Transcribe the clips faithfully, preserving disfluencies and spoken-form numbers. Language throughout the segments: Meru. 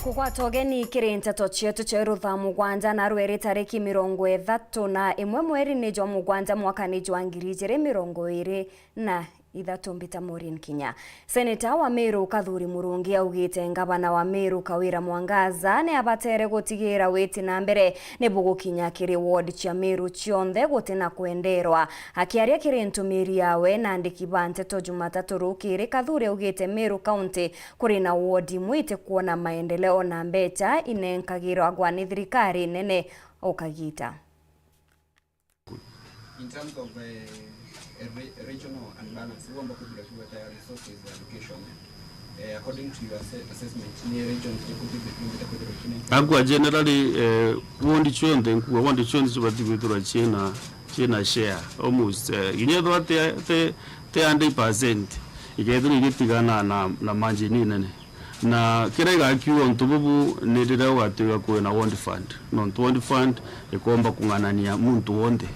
Kugwata ugeni kiri nteto cietu cia iru thaa mugwanja na rweri tariki mirongo ithatu na imwe mweri ni jwa mugwanja mwaka ni jwa ngiri ijiri mirongo iri na ithatu. Mbita Maureen Kinya. Seneta wa Meru Kathuri Murungi augite ngavana wa Meru Kawira Mwangaza ni abatere gutigira witi na mbere ni bugukinya kiri ward cia Meru cionthe gutina kwenderwa. Akiaria kiri ntumiri yawe na andiki ba nteto Jumatatu rukiri, Kathuri augite Meru County kuri na ward imwe itikwona maendeleo na mbecha inenkagiragwa ni thirikari nene o kagita. In terms of, eh, a re-, regional unbalance, ugomba kuthira kiuga ta resources allocation, eh, according to your asse-, assessment, ni region iriku thithi-, thimbite kwithirwa ikine? Akwa generally, eh, wondi cionthe, nkua wondi cionthe cibati kwithirwa ciina, ciina share, almost, eh, kinya ethirwa ti, ti, ti hundred percent, ikethirwa igitigana na, na margin inene. Na kiria igakiuga untu bubu ni riria ugatwika kwina ward fund, nontu ward fund ikomba kung'anania muntu wonthe.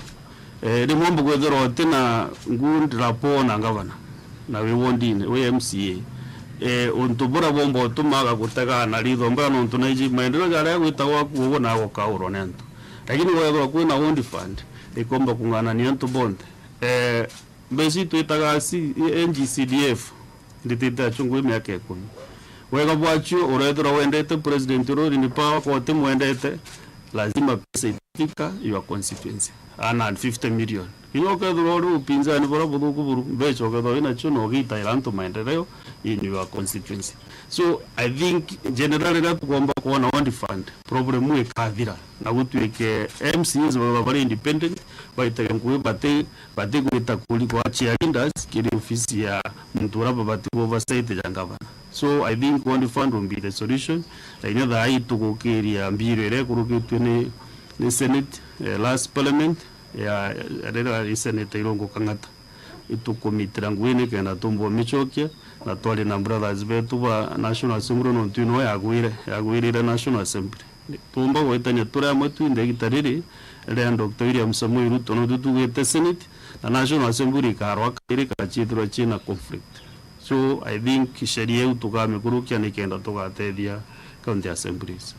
Eh, rimwe umba kwithirwa uti na good rapport na ngavana na wi wondine, wi M C A. Eh, untu buria bwomba utuma agagutega na ritho mbega nontu naiji maendeleo jaria gwitagwa kuugu na agokaurwa ni antu. Lakini wethirwa kwina ward fund, ikomba kung'anania antu bonthe. Eh, Mbeca itwitaga C-, N G C D F, nditite achungu miaka ikumi. Wega bwacio, urethirwa wendete president uria uri in power, kwa utimwendete, lazima pesa itafika your constituency. One hundred fifty million. Kinya ukethirwa uri upinzani buria buthuku buru, mbeca ukethirwa winacio na ugitaira antu maendeleo in your constituency. So, I think generally riria tukomba kwona ward fund, problem ikathira na gutwike M C As baba bari independent, baitege ngugi bati batigwita kuri kwa chair leaders kiri ofisi ya muntu uria babati ku oversight ja ngavana. So I think ward fund will be the solution. Na inya thaa ii tugukiria mbiro iria ikurukitue ni, ni Senate, eh, last parliament ya, ya riria ri Senator Irungu Kang'ata. Itukumitira ngugi nikenda tumbwa micokia, na twari na brothers betu ba National Assembly nontu ino yagwire, yagwirire National Assembly. Tuumba gwitania turi amwe twinthe igita riri ria Doctor William Samoei Ruto, nontu tugite Senate na National Assembly ikarwa kairi, kaciithirwa ciina conflict. So, I think sheria iu tukamikurukia nikenda tugatethia county assemblies.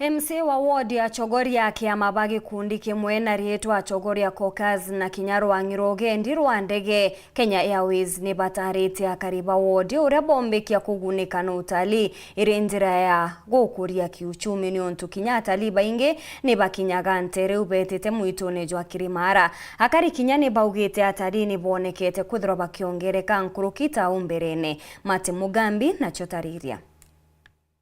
M C A wa ward ya Chogoria, kiama ba gikundi kimwe na riitwa Chogoria Caucus na kinya rwang'i rwa ugendi rwa ndege Kenya Airways ni bataarite akari ba wodi uria boombikia kugunika na utalii iri njira ya gukuria kiuchumi, niuntu kinya atalii baingi ni bakinyaga nteere iu beetite mwitune jwa Kirimara. Akari kinya ni baugite atalii ni boonekete kwithirwa bakiongereka nkuruki ta au mberene. Martin Mugambi nacio tariria.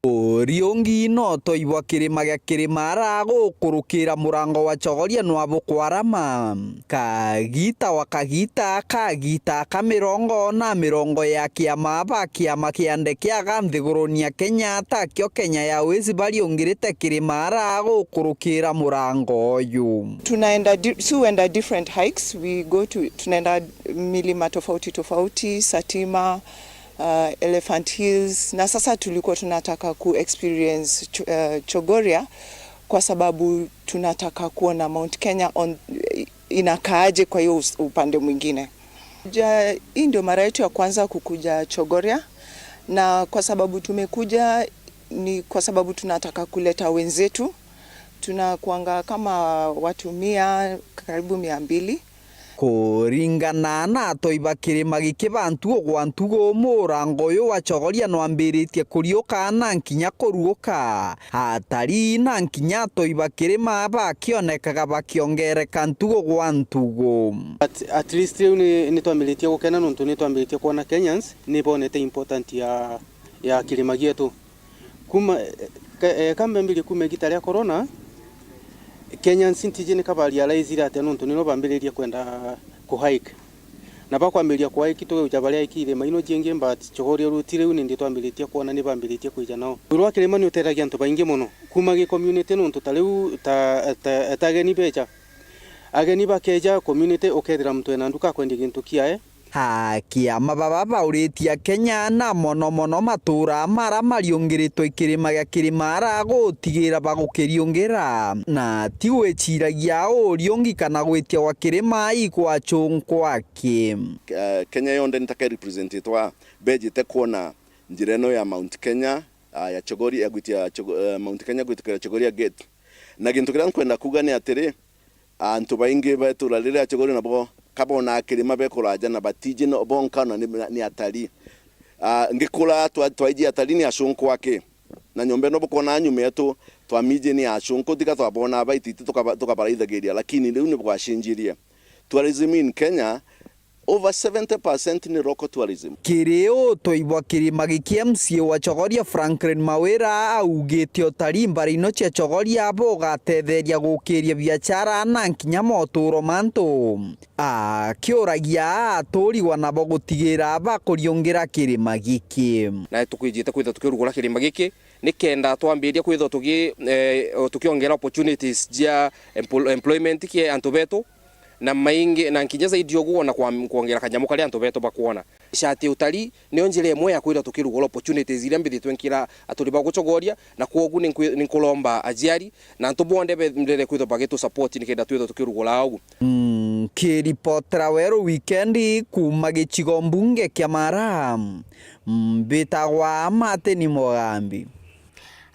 Uriungi no toibwa kirima gia Kirimara gukurukira murango wa Chogoria nwa bukwarama. Kagita wa kagita, kagita ka mirongo na mirongo ya kiama ba kiama kia ndeke aga nthiguruni ya Kenya, takio Kenya Airways bariungirite Kirimara gukurukira murango uyu. Tunaenda di-, si huenda different hikes, we go to, tunaenda milima tofauti tofauti, Satima, uh, Elephant Hills, na sasa tulikuwa tunataka ku experience Cho-, uh, Chogoria kwa sababu tunataka kuona Mount Kenya on, inakaaje kwa hiyo us-, upande mwingine. Ja, hii ndio mara yetu ya kwanza kukuja Chogoria, na kwa sababu tumekuja ni kwa sababu tunataka kuleta wenzetu. Tunakuanga kama watu mia, karibu mia mbili. Kuringana na atoi ba kirima giki ba ntugo gwa ntugo, murango uyu wa Chogoria nwambiritie kuriuka na nkinya kuruuka. Atari na nkinya atoi ba kirima bakionekaga bakiongereka ntugo gwa ntugo. At, at least riu ni, ni twambiritie gukena nontu ni twambiritie kwona Kenyans ni bonete important ya, ya kirima gietu. Kuma, eh, ka, eh, kambembirie kuma igita ria corona, Kenyans ntiji ni kabarealize atia nontu nino bambiririe kwenda ku hike. Na bakwambiriria ku hike, tugeuja baria hike irima ino jingi, but Chogoria route riu nindi twambiritie kwona ni bambiritie kwija nao. Iguru wa kirima ni utethagia antu baingi mono. Kuma gi community nontu ta riu ta, ta, ta ageni beja. Ageni bakeja community ukethira muntu ena nduka akwendia gintu kiae. A kiama baba bauritie Akenya na mono mono matura mara mariungiritwe kirima gia Kirimara gutigira bagukiriungira, na ti gwiciragia uriungi kana gwitia gwa kirima igwachungwa ki. Eh, Kenya yonthe nitaka irepresentitwa bejite kwona njira ino ya Mount Kenya, ah, ya Chogoria, ya gwitia Chogo-, eh, Mount Kenya gwitukira Chogoria Gate. Na gintu kiria nkwenda kuuga ni atiri, antu baingi ba itura riri ria Chogoria nabo kabonaa kirima be kuraja na batiji no bonka na ni, ni atalii. Ah, ngikura twa-, twaiji atalii ni acunku aki. Na nyomba ino bukwona nyuma yetu, twamiji ni acunku, tiga twabonaa baititi tukaba-, tukabaraithagiria, lakini riu ni bwacinjirie. Tourism in Kenya, over seventy percent ni local tourism. Kiri u twaigua kirima giki, M C A wa Chogoria Franklin Mawira augite utalii mbara ino cia Chogoria bugatetheria gukiria biachara na nkinya moturo mantu. Akiuragia aturi wa nabo gutigira bakuriungira kirima giki. Na tukwijite kwithirwa tukirugura kirima giki, nikenda twambiria kwithirwa tugi-, eh, tukiongera opportunities cia empl-, employment ki antu betu, na maingi, na nkinya zaidi oguo, na kwa-, kwongera kanyamu karia antu betu bakwona. Shati utalii niyo njira imwe ya kwithirwa tukirugura opportunities iria mbithi twenkira aturi ba gucogoria, na kwogu ninkwi-, ninkuromba aciari na antu bonthe bendere kwithirwa bagitu support nikenda twithirwa tukirugura ugu. Mm, kiripotera Weru Weekend kuuma gicigo mbunge kia Mara, mbitagwa Martin Mugambi.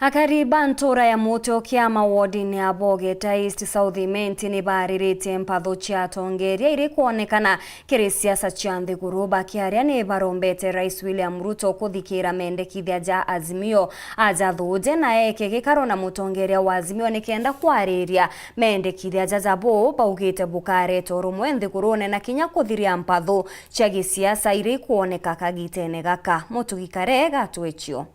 Akari ba ntura ya Muti o Kiama wodini ya Bogeta East South Imenti ni bariritie mpatho cia atongeria iri kwonekana kiri siasa cia nthiguru. Bakiaria ni barombete Rais William Ruto kuthikira mendekithia ja Azimio aja thuje na eke gikaro na mutongeria wa Azimio nikenda kwariria mendekithia jaja bo baugite bukareta urumwe nthigurune na kinya kuthiria mpatho cia gisiasa iri kwoneka kagitene gaka. Mutugi Kare gatwichio.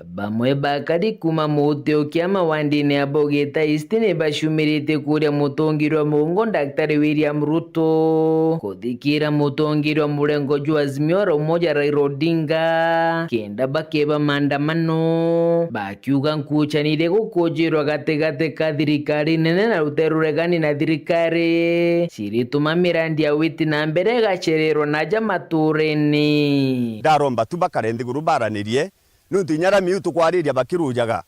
Bamwe bakari kuma Muti o Kiama wandini ya Bogeta East ni bacumiritie kuria mutongeria wa muungu Daktari William Ruto kuthikira mutongeria wa murengo jwa Azimio oro umoja Raila Odinga kenda bakeba maandamano, bakiuga nkuchani iria gukujirwa gatigati ka thirikari nene na rutere ruregani na thirikari cirituma mirandi ya witi na mbere igacererwa na aja maturene. Ndaromba tu bakare nthiguru baranirie, niuntu inya rami iu tukwariria bakirujaga,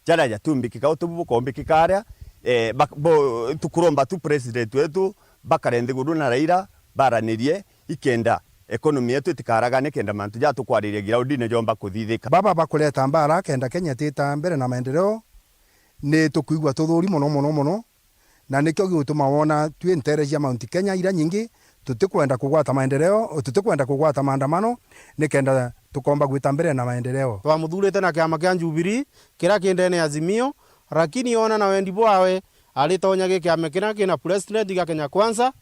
jaria jatumbikika uti bu bukombikika aria, eh, bak-, bo-, tukuromba tu president wetu bakare nthiguru na Raila baranirie, ikenda economy yetu itikaragane, kenda mantu jaa tukwariria groundine jomba kuthithika. Baba bakureta mbara kenda Kenya itita mbere na maendeleo, ni tukwigua tuthuri mono, mono, mono, na nikio gigutuma wona twi ntere cia Mount Kenya iria nyingi tutikwenda kugwata maendeleo, tutikwenda kugwata maandamano, nikenda tukomba gwita mbere na maendeleo. Twamuthurite na kiama kia Jubilee, kiria ki ndene ya Azimio, lakini ona na wendi bwawe, aritonya gi kiama kiria kina president gia Kenya Kwanza,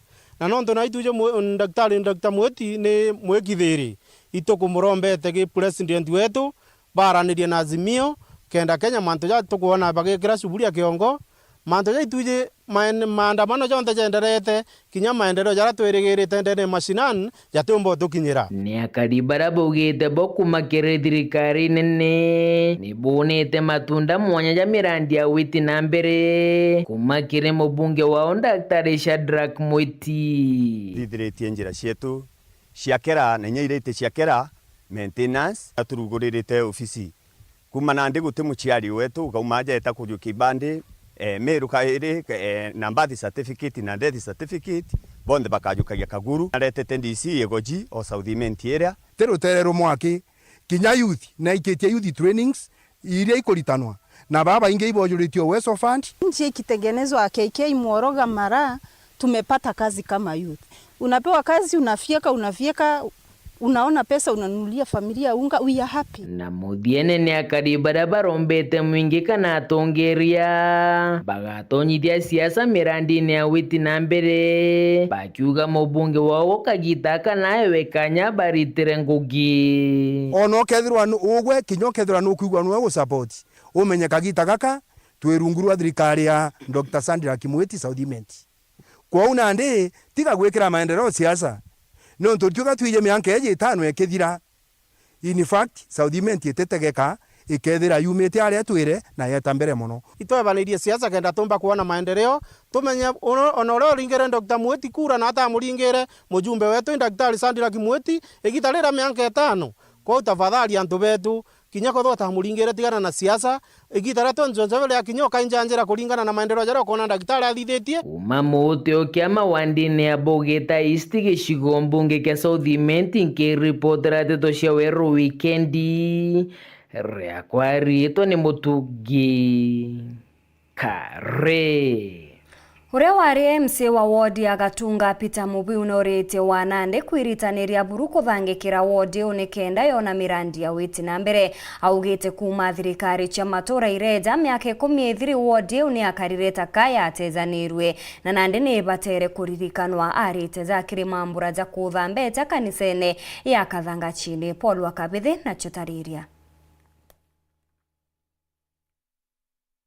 na nontu na ituje mwe-, Daktari, Doctor Mwiti ni mwikithiri, itukumurombete gi president wetu, baranirie na Azimio, kenda Kenya mantu ja tukwona bagikira shughuli ya kiongo, mantu ja ituje maen-, maandamano jonthe jenderete, kinya maendeleo jaria twirigirite ndene mashinani, jatiumba utukinyira. Ni akari baria baugite bo kuma kiri thirikari nene ni bonete matunda mwanya ja mirandi ya witi na mbere kuma kiri mubunge wao Daktari Shadrack Mwiti. Thithiritie njira cietu cia kera na inya iria iti cia kera maintenance, na turuguririte ofisi. Kuma nandi guti muciari wetu ukauma aja eta kujukia ibandi, eh, Meru kairi, eh, na birth certificate na death certificate, bonthe bakajukagia Kaguru. Aretete D C Igoji o South Imenti iria. Ti rutere rumwe aki, kinya youth, naikitie youth trainings iria ikuritanwa, na babaingi ibojuritie Uwezo Fund. Nchi ikitengenezwa K K Moroga Mara, tumepata kazi kama youth. Unapewa kazi, unafyeka, unafyeka, unaona pesa, unanunulia familia unga, we are happy. Na muthiene ni akari baria barombete mwingi kana atongeria bagatonyithia siasa mirandine ya witi na mbere, bakiuga mubunge wao kagita kana ewe kanya baritire ngugi. Ona ukethirwa nu-, ugwe kinya ukethirwa nukwigua nwe gusupport, umenye kagita gaka twi rungu rwa thirikari ya Doctor Sandra Kimwiti South Imenti. Kwou nandi, tiga gwikira maendeleo siasa, niuntu tiuga twije mianka iji itano ikithira. In fact, South Imenti ititegeka ikethira yumite aria twire na yeta mbere mono. Itwebanirie siasa kenda tumba kwona maendeleo, tumenye uno-, ona uria uringire Doctor Mwiti kura na atamuringire mujumbe wetu ni Daktari Sandra Kimwiti, igita rira mianka itano. Kwou tafadhali antu betu, kinya kwethirwa utamuringire, tigana na siasa. Igita ria twenty twenty-seven riakinya, ukainjanjira kuringana na maendeleo jaria ukwona ndagitari athithitie. Kuma Muti o Kiama wandine ya Bogeta East, gicigo mbunge kia South Imenti, nkiripotera nteto cia Weru Wikendi, Riakwa riitwa ni Mutugi Kari. Uria wari M C A wa ward ya Gatunga, Peter Mubiu, noritie wa nandi kwiritaniria buru kuthangikira ward iu ni kenda yona mirandi ya witi na mbere. Augite kuuma thirikari cia matura ireeja, miaka ikumi ithiri ward iu ni yakarire ta ka yatejanirue, na nandi ni ibatere kuririkanwa. Arite ja kiri mambura ja kutha mbeca kanisene ya Kathangachini. Paul wa Kabithi nacio tariria.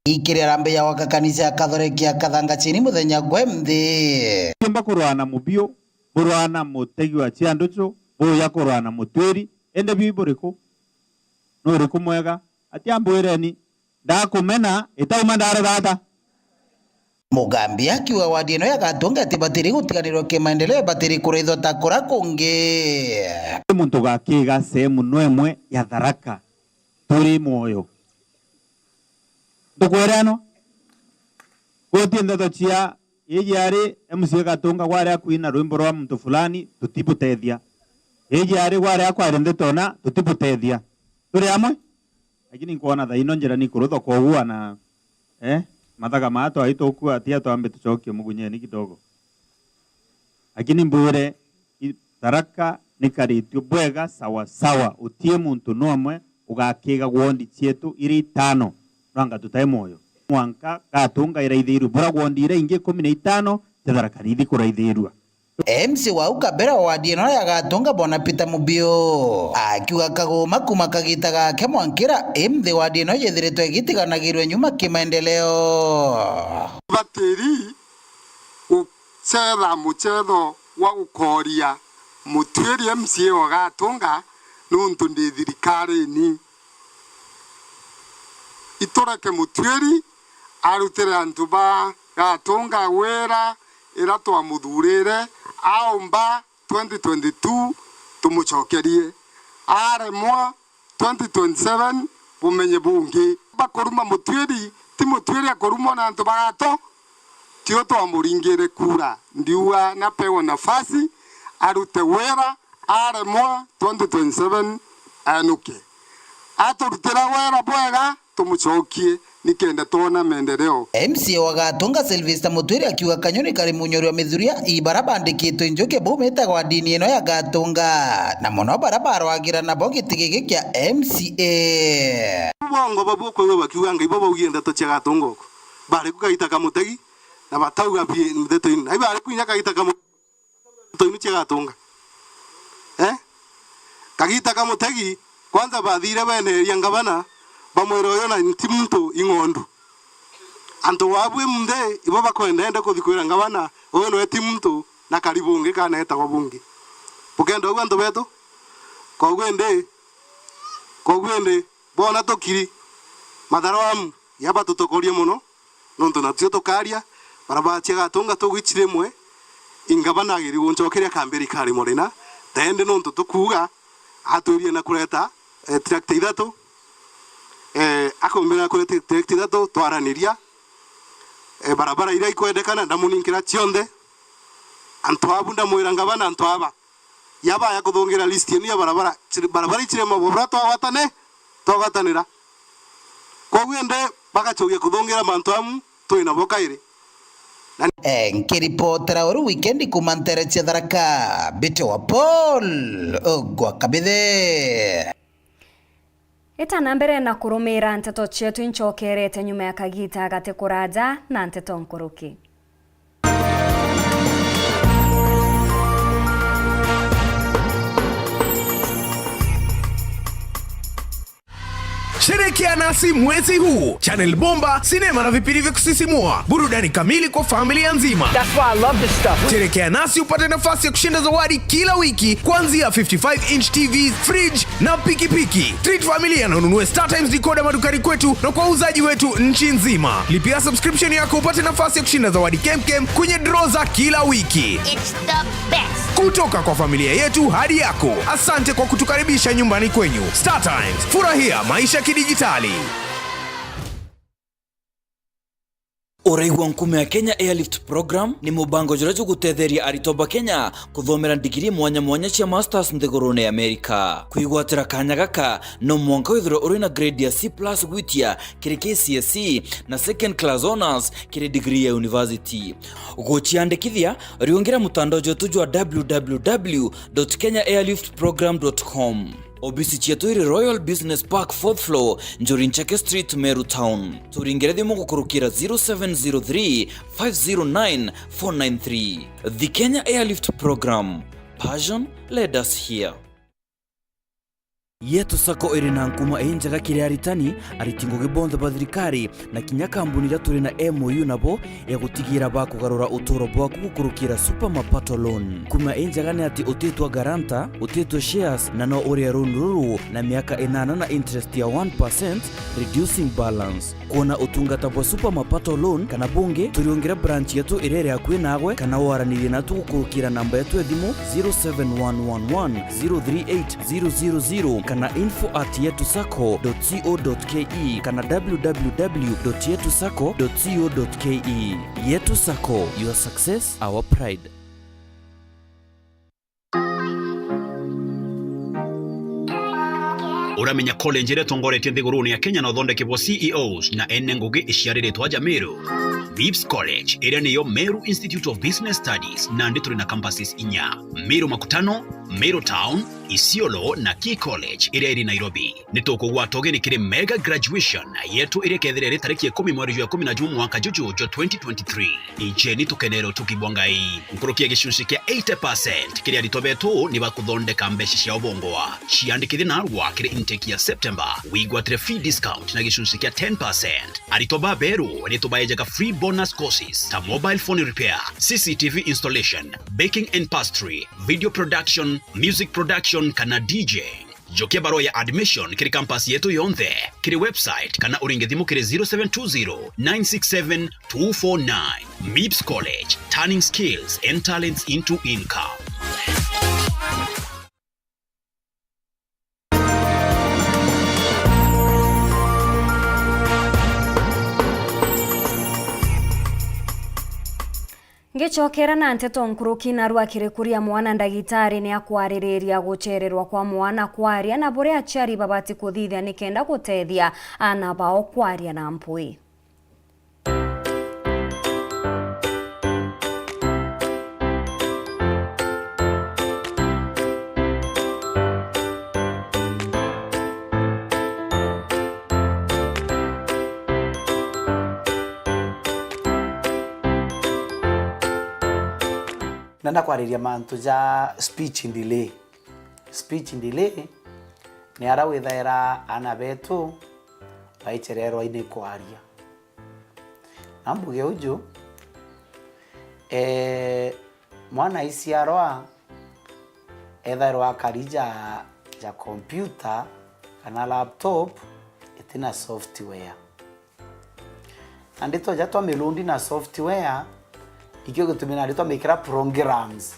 Ikiri arambe ya gwaka kanisa ya Kathoreki ya Kathangachini muthenya gwe nthi. Mba kurwana mubio, burwana mutegi wa cianducu, buya kurwana mutwiri, ende biu buriku? Nuriku mwega? Ati ambwireni, ndakumena, itauma ndarega ata? Mugambi akiuga wadi ino ya Gatunga itibatiri gutiganirwa kimaendeleo, ibatiri kuraithwa ta kura kungi. Muntu gakiga sehemu no imwe ya Tharaka, turi mwoyo. Ntukwireno? Guti ndeto cia iji ari M C A Gatunga gwari akwina rwimbo rwa muntu fulani, tutibutethia. Iji ari gwari akwaria ndeto na, tutibutethia. Turi amwe? Lakini nkwona thaa ino njira ni kurutha kwogua na, eh, mathaga maa twaitwa ukua, tia twambe tucokie mugunyeni kidogo. Lakini mbwire, i-, Tharaka nikaritue bwega sawa sawa, utie muntu no umwe ugakiga wondi cietu iri itano, nwanga tutai mwoyo. Mwanka Gatunga iraithirue, bura wondi ira ingi ikumi na itano cia Tharaka nithi kuraithirua. M C A wa au kabere wa wadi ino ya Gatunga, Bwana Peter Mubiu, akiuga kaguma kuma kagita gake mwankira imthi wadi ino yithiritwe igitiganagirwe nyuma kimaendeleo. Batiri gucetha mucetho wa gukoria mutuiri M C A wa Gatunga nuntu ndi thirikarine. Itureke mutuiri arutire antu ba Gatunga wira ira twamuthurire, aumba twenty twenty-two tumucokerie. Aremwa twenty twenty-seven bumenye bungi. Bakuruma mutuiri, ti mutuiri akurumwa na antu ba Gato, tio twamuringire kura. Ndiuga napewe nafasi, arute wira, aremwa twenty twenty-seven enuke. Aturutira wira bwega, tumucokie nikenda twona maendeleo. M C A wa Gatunga Sylvester Mutwiri akiuga kanyoni kari munyori wa mithuria i bara bandikitwe njuki bau metagwa ndini ino ya Gatunga, na mono bara barwagira nabo giti giki kia M C A. Bongo babu ukwigua bakiuga ngai bo baugie ndeto cia Gatunga uku. Bari ku kagita ka mutegi, na batauga bi ndeto ini. Ai bari ku inya kagita ka mu-, ndeto ini cia Gatunga. Eh? Kagita ka mutegi, kwanza bathire beneria ngavana, bamwira uyu na nti muntu ing'ondu. Antu babu imunthe, ibo bakwenda ende kuthi kwira ngavana, uyu nwe ti muntu, na kari bungi kana etagwa bungi. Bukenda ugu antu betu? Kogu indi, kogu indi, bona tukiri, matharo amu, yaba tutokorie mono. Nontu natio tukaria, barabara cia Gatunga tugwici rimwe, ingavana agiri guncokeria kambiri kari murina, tendi nontu tukuuga atwirie na kureta, eh, tractor ithatu, eh, akumbira na kureta tractor ithatu, twaraniria, eh, barabara iria ikwendekana, ndamuninkira cionthe. Antu abu ndamwira ngavana, antu aba, yabaya kuthungira list yenu ya barabara, chiri-, barabara ichiri mabobora twagwatane, twagwatanira. Koguo indi bagachogia kuthungira mantu amu twi nabo kairi. Na Eh, nkiripotera uru wikendi kuma ntere cia Tharaka, Mbite wa Paul, Ogwa Kabithe. Itana mbere na kurumira nteto cietu, incokerete nyuma ya kagita gati kuraja na nteto nkuruki. Sherekea nasi mwezi huu. Channel bomba, sinema na vipindi vya kusisimua, burudani kamili kwa familia nzima. That's why I love this stuff. Sherekea nasi upate nafasi ya kushinda zawadi kila wiki, kuanzia fifty-five inch T V, fridge, na pikipiki. Treat familia na ununue StarTimes decoder madukani kwetu na kwa wauzaji wetu nchi nzima. Lipia subscription yako upate nafasi ya kushinda zawadi kemkem kwenye draw za kila wiki. It's the best. Kutoka kwa familia yetu hadi yako. Asante kwa kutukaribisha nyumbani kwenyu. StarTimes, furahia maisha kidijitali. Uraigua nkuma ya Kenya Airlift Program ni mubango juria jugutetheria aritwa ba Kenya kuthomera ndigiri mwanya mwanya cia masters nthigurune ya Amerika. Kwigwatira kanya gaka, no mwanka withirwe uri na grade ya C plus gwitia kiri K C S E na second class honours kiri degree ya university. Guciandikithia, riungira mutandao jwetu jwa w w w dot kenya airlift program dot com. Obisi cietu iri Royal Business Park, fourth floor, Njuri Ncheke Street, Meru Town. Turingire thimu gukurukira zero seven zero three, five zero nine, four nine three. The Kenya Airlift Program. Passion led us here. Yetu Sacco iri na nkuma injega kiri aritani, ariti ngugi bonthe ba thirikari, na kinya kambuni iria turi na M O U nabo ya gutigira bakugarura uturo bwaku gukurukira Super Mapato Loan. Nkuma injega ni ati utitwa guarantor, utitwa shares, na no urie loan ruru na miaka inana na interest ya one percent, reducing balance. Kwona utungata bwa Super Mapato Loan kana bungi, turiungire branch yetu iria iri akui naagwe, kana waranirie natu gukurukira namba yetu ya thimu zero seven one one one zero three eight zero zero zero kana info at yetu sacco dot co dot ke kana w w w dot yetu sacco dot co dot ke. Yetu Sacco, your success, our pride. Uramenya college iria itongoretie nthigurune ya Kenya na uthondeki bwa C E Os na ene ngugi iciariritwe aja Meru? MIPS College, iria niyo Meru Institute of Business Studies, nandi turi na campuses inya: Meru Makutano, Meru Town, Isiolo na Key College iria iri Nairobi. Ni tukugwata ugeni kiri mega graduation yetu iria ikethira iri tariki ikumi mweri jwa ikumi na jumwa mwaka juju jwa twenty twenty-three. Ijeni tukenere utugi bwa Ngai. Nkuruki ya gicunci kia eighty percent kiri aritwa betu ni bakuthondeka mbeca cia ubongwa. Ciandikithie narua kiri intake ya September, wigwatire fee discount na gicunci kia ten percent. Aritwa baberu ni tubaejaga free bonus courses ta mobile phone repair, C C T V installation, baking and pastry, video production, music production kana D J. Njokia barua ya admission kiri campus yetu yonthe, kiri website kana uringe thimu kiri zero seven two zero nine six seven two four nine. MIPS College, turning skills and talents into income. Ngicokera na nteto nkuruki, narua kiri kuria mwana, ndagitari ni akwaririria gucererwa kwa mwana kwaria na buria aciari babati kuthithia nikenda gutethia aana bao kwaria na mpwi. Na ndakwariria mantu ja speech delay. Speech delay ni ara withaira aana betu baicererwa ni kwaria. Na mbuge uju, ee, mwana aiciarwa ethairwa akari ja, ja computer kana laptop itina software. Na ndito ja twa mirundi na software, ikio gitumi nandi twamikira programs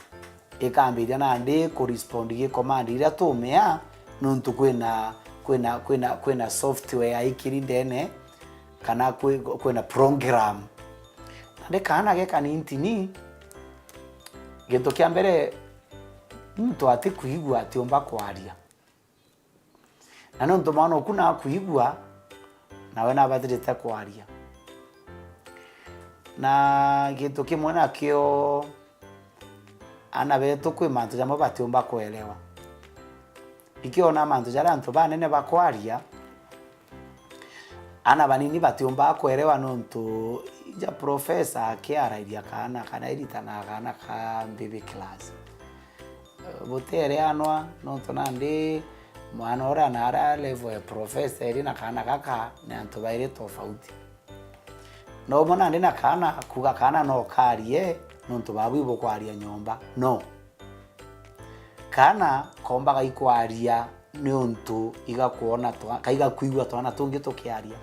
ikambiria nandi ku respond gi command iria tumea, nontu kwina, kwina, kwina, kwina software ikiri ndene, kana kwi-, kwina program. Nandi kaana ge kanintini, gintu kia mbere, muntu ati kwigua atiumba kwaria. Na nontu mwana uku nakwigua, nawe nabatirite kwaria. Na gintu kimwe nakio, aana betu kwi mantu jamwe batiumba kwelewa. Ikiona mantu jaria antu banene bakwaria, aana banini batiumba kwelewa nontu ija professor akiarairia kaana kana iritana kaana ka baby class. Butereanwa, nontu nandi mwana uria na aria level ya professor iri na kaana gaka ni antu bairi tofauti. Na umwe nandi na kaana, kuga kaana no karie nontu babu ibukwaria nyomba. No. Kaana kombaga ikwaria niuntu igakwona twa-, ka igakwigua twana tungi tukiaria.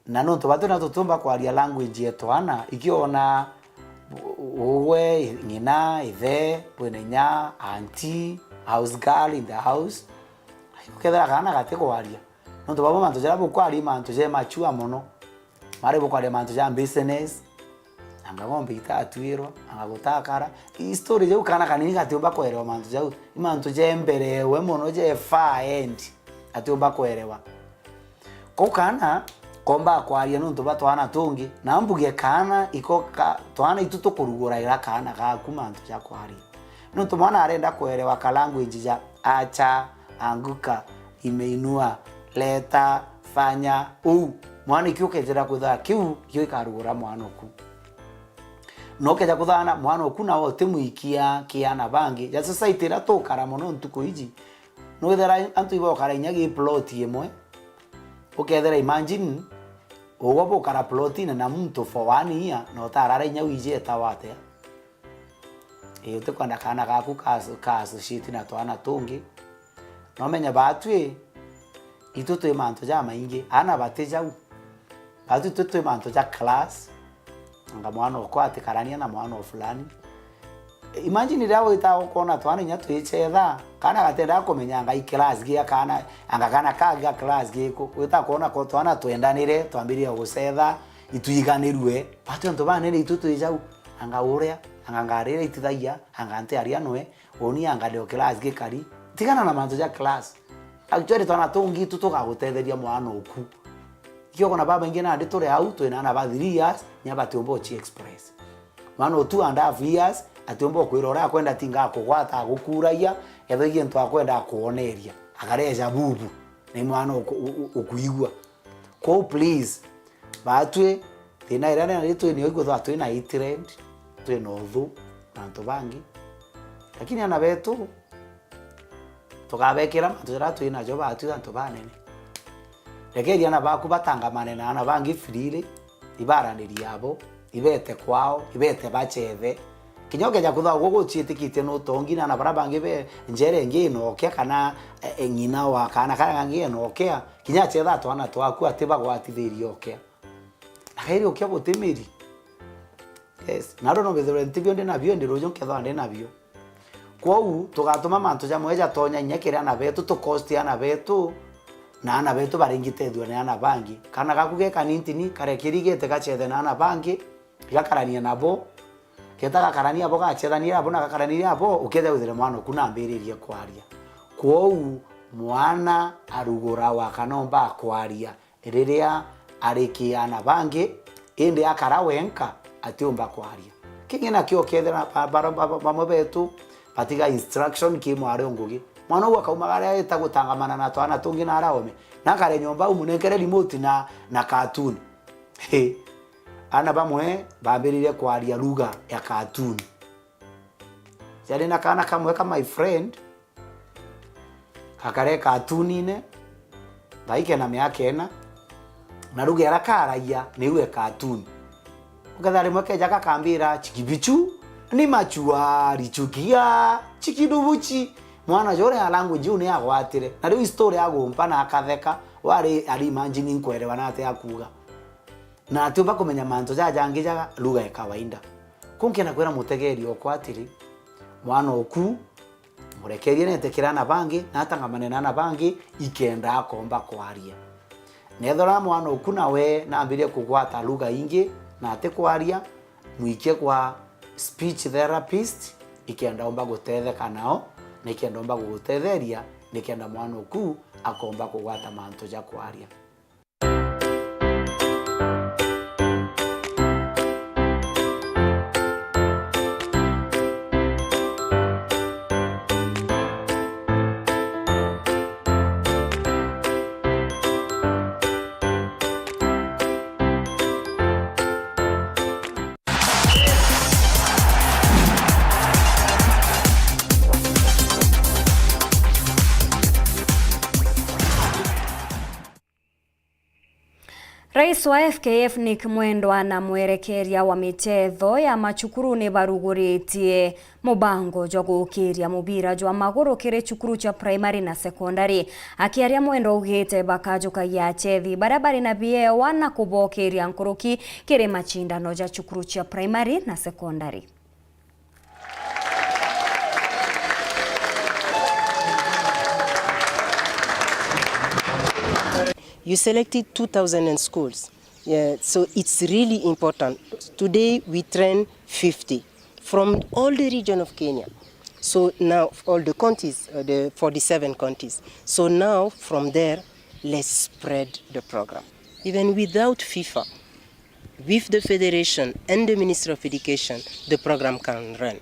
Na nontu batu na tutiumba kwaria language ya twana, ikiona ugwe, ng'ina, ithe, kwina inya, auntie, house girl in the house, ukethira kaana gati kwaria. Nontu babo mantu jaria bukwaria i mantu ja mature mono. Mari bukwaria mantu ja business, anga ng'ombe itatwirwa, anga gutakara. I story jau kana kanini gatiumba kwerewa mantu jau. I mantu jemberewe mono, je far end. Atiumba kwerewa. Ko kana komba kwaria nontu bwa twana tungi, na mbuge kana iko ka, twana itu tukuruguraira kana gaku mantu ja kwaria. Nontu mwana arenda kwerewa ka language ja acha, anguka, imeinua, leta, fanya, uu. Mwana ikio ukethira kwitha kiu, ikio ikarugura mwana oku. Na ukeja kuthana mwana oku nawe utimwikia kiana bangi. Ja society iria tukara mono ntuku iji, nwithira antu ibokara inya gi plot imwe. Ukethira, imagine, ugwe bukara plotine na muntu for one year, na utarara inya wiji etawa atia? Ii, utikwenda kana gaku ka, ka associate na twana tungi. Na umenye baatwi, itu twi mantu jamaingi, ana bati jau. Baatwi tu twi mantu ja class, anga mwana okwa atikarania na mwana o fulani. Imagine riria wita ukona twana inya twichetha, kana gatenda kumenya anga i class gia kana, anga kana ka gia class giku. Wita kwona ko twana twendanire, twambirie guchetha, itwiganirue. Baatwi antu banene itu twi jau, anga uria, anga ngarira itithagia, anga ntiaria nwe, uni anga ndio class gikari. Tigana na mantu ja class. Actually, twana tungi tu tugagutetheria mwana oku. Ikio ukona babaingi nandi turi au, twina ana ba three years, nya batiumba uchi express. Mwana o two and half years, atiumba ukwira uria akwenda tinga akugwata, agukuragia, ethwa i gintu akwenda akwoneria, akareja bubu, ni mwana uku-, u-, u-, ukuigua. Kwou please, baatwi, thina iria nari twinio ikwithwa twina hatred, twina uthu na antu bangi. Lakini ana betu, tukabekira mantu jaria twinajo baatwi antu banene. Rekeria ana baku batangamane na ana bangi freely, ibaranirie abo, ibete kwao, ibete bachethe. Kinya ukeja kwithwa ugwe guciitikitie nutongi na ana baria bangi be njera ingi inokia kana, e, e, ng'ina wa kaana karia gangi enokia, kinya achetha twana twaku atibagwatithirie okia. Na kairi ukia butimiri. Yes. Na ndo no bithirwe ntibio ndi nabio, ndi ruju nkethwa ndi nabio. Kwou, tugatuma mantu jamwe jatonya inya kiri ana betu, tukosti ana betu, na ana betu baringitethua ni ana bangi. Kana gaku ge kanintini, karekirigite gachethe na ana bangi, igakarania nabo. Geta gakarania abo, gachethania abo, na gakaraniria abo, ukethia withire mwana oku nambiririe kwaria. Kwou, mwana arugurawa kana omba kwaria riria ari ki ana bangi, indi akara wenka, atiumba kwaria. Kingi nakio ukethira ba-, ba-, ba-, ba-, bamwe betu batiga instruction ki mwari o ngugi. Mwana uu akaumagara aita gutangamana na twana tungi na araome, na akare nyomba umunenkere remote na, na cartoon. He. Ana bamwe bambiririe kwaria lugha ya cartoon. Jari na kana kamwe ka my friend, gakare katunine, thaike na miaka ina, na lugha iria karagia niu e katuni. Ukethira rimwe keja gakambira, "Chikibichu ni machua, richukia, chikidubuchi." Mwana jure ya language iu ni agwatire. Na riu story agumpa na akatheka, wari ari imagine nkwerewa na ati akuuga. Na atiumba kumenya mantu jajangi ja lugha ya kawaida. Ku nkenda kwira mutegeri okwa atiri, mwana oku, murekerie nete kiri ana bangi, na atangamane na ana bangi, ikenda akomba kwaria. Nethira mwana oku nawe nambirie kugwata lugha ingi na ati kwaria, mwikie kwa speech therapist, ikenda omba gutetheka nao, na ikenda omba gugutetheria, nikenda mwana oku akomba kugwata mantu ja kwaria. Rais wa F K F Nick Mwendwa na mwerekeria wa michetho ya macukuru ni baruguritie mubango jwa gukiria mubira jwa maguru kiri cukuru cia primary na secondary. Akiaria, Mwendwa augite bakajukagia achethi baria bari na biewa na kubokiria nkuruki kiri machindano ja cukuru cia primary na secondary. You selected two thousand schools. Yeah, so it's really important. Today we train fifty from all the region of Kenya. So now all the counties, uh, the forty-seven counties. So now from there, let's spread the program. Even without FIFA, with the federation and the Ministry of Education, the program can run.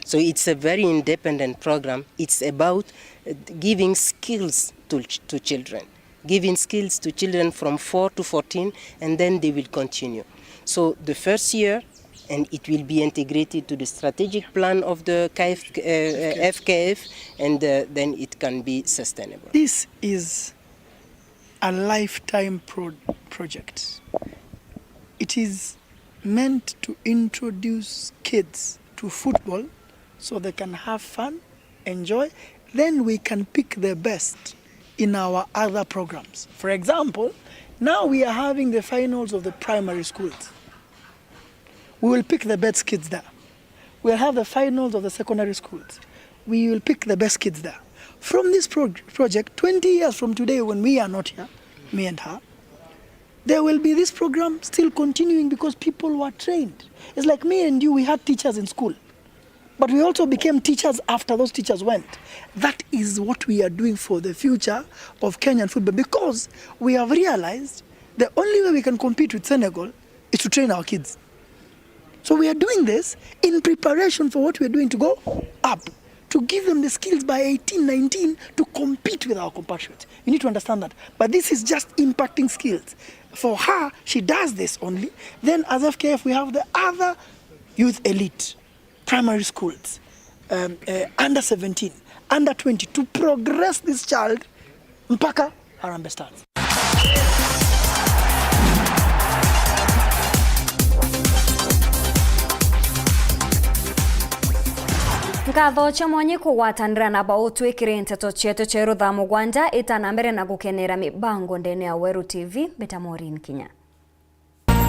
So it's a very independent program. It's about, uh, giving skills to ch-, to children, giving skills to children from four to fourteen, and then they will continue. So the first year, and it will be integrated to the strategic plan of the K F, uh, uh, F K F, and, uh, then it can be sustainable. This is a lifetime pro-, project. It is meant to introduce kids to football so they can have fun, enjoy. Then we can pick the best in our other programs. For example, now we are having the finals of the primary schools. We will pick the best kids there. We'll have the finals of the secondary schools. We will pick the best kids there. From this pro-, project, twenty years from today, when we are not here, me and her, there will be this program still continuing because people were trained. It's like me and you, we had teachers in school, but we also became teachers after those teachers went. That is what we are doing for the future of Kenyan football, because we have realized the only way we can compete with Senegal is to train our kids. So we are doing this in preparation for what we are doing to go up, to give them the skills by eighteen, nineteen to compete with our compatriots. You need to understand that. But this is just impacting skills. For her, she does this only. Then as F K F, we have the other youth elite, primary schools, um, uh, under seventeen, under twenty, to progress this child mpaka Harambee Stars. Nkatho cia mwanya kugwatanira na bau twikire nteto cietu cieru thaa mugwanja itana mbere na gukenera mibango ndene ya Weru T V. Mbita Maureen Kinya.